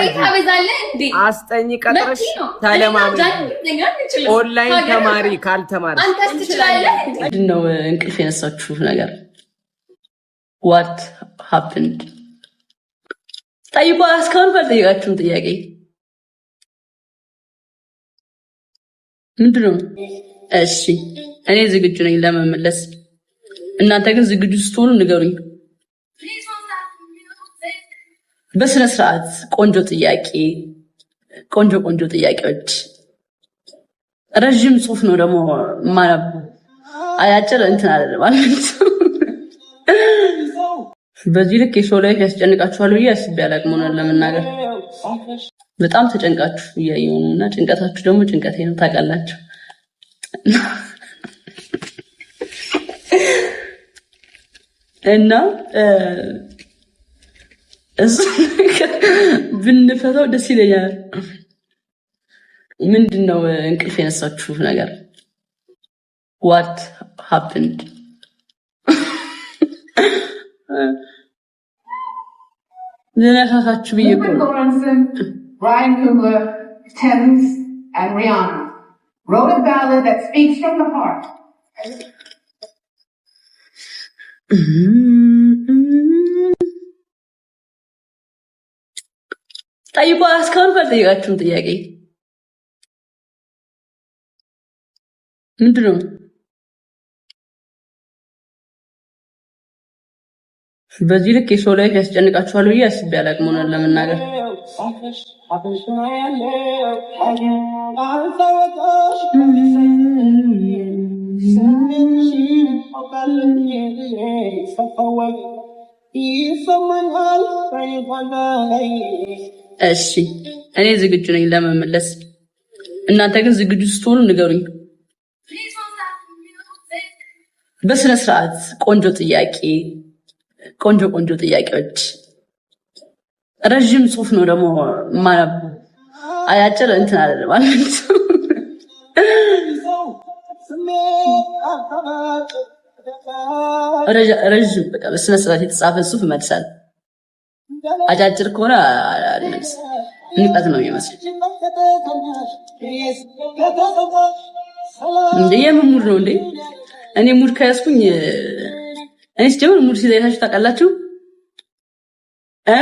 ተለማመጂ። አስጠኝ ቀጥረሽ ተለማመጂ። ኦንላይን ተማሪ ካልተማርሽ አንተስ ትችላለህ። ምንድን ነው እንቅልፍ የነሳችሁ ነገር? What happened? ጠይቋ። እስካሁን ባልጠየቃችሁም ጥያቄ ምንድን ነው? እሺ እኔ ዝግጁ ነኝ ለመመለስ። እናንተ ግን ዝግጁ ስትሆኑ ንገሩኝ። በስነ ስርዓት ቆንጆ ጥያቄ፣ ቆንጆ ቆንጆ ጥያቄዎች። ረዥም ጽሁፍ ነው ደግሞ የማነበው፣ አጫጭር እንትን አይደለም ማለት። በዚህ ልክ የሰው life ያስጨንቃችኋል ብዬ አስቤ አላቅም። ሆነን ለመናገር በጣም ተጨንቃችሁ እያየሁ ነው፣ እና ጭንቀታችሁ ደግሞ ጭንቀቴ ነው ታውቃላችሁ። እና እሱ ብንፈታው ደስ ይለኛል። ምንድን ነው እንቅልፍ የነሳችሁ ነገር? What happened? ልነካካችሁ ብዬ እኮ ነው። Lorenzen, Ryan Coogler, Tems, and Rihanna wrote a ballad that speaks from the heart. ጠይቋ። እስካሁን ባልጠየቃችሁም ጥያቄ ምንድን ነው? በዚህ ልክ የሰው life ያስጨንቃችኋል ብዬ አስቤ አላቅም። ሆነን ለመናገር እሺ እኔ ዝግጁ ነኝ ለመመለስ። እናንተ ግን ዝግጁ ስትሆኑ ንገሩኝ። በስነ ስርዓት ቆንጆ ጥያቄ፣ ቆንጆ ቆንጆ ጥያቄዎች። ረዥም ጽሁፍ ነው ደግሞ የማነበው፣ አጫጭር እንትን አይደለም ማለት። ረዥም በቃ በስነ ስርዓት የተጻፈ ጽሁፍ እመልሳለሁ። አጫጭር ከሆነ አልመልስም። ንቀት ነው የሚመስል። እንዴ የምን mood ነው እንዴ? እኔ mood ከያዝኩኝ እኔ ስጀምር mood ሲይዝ አይታችሁ ታውቃላችሁ? እ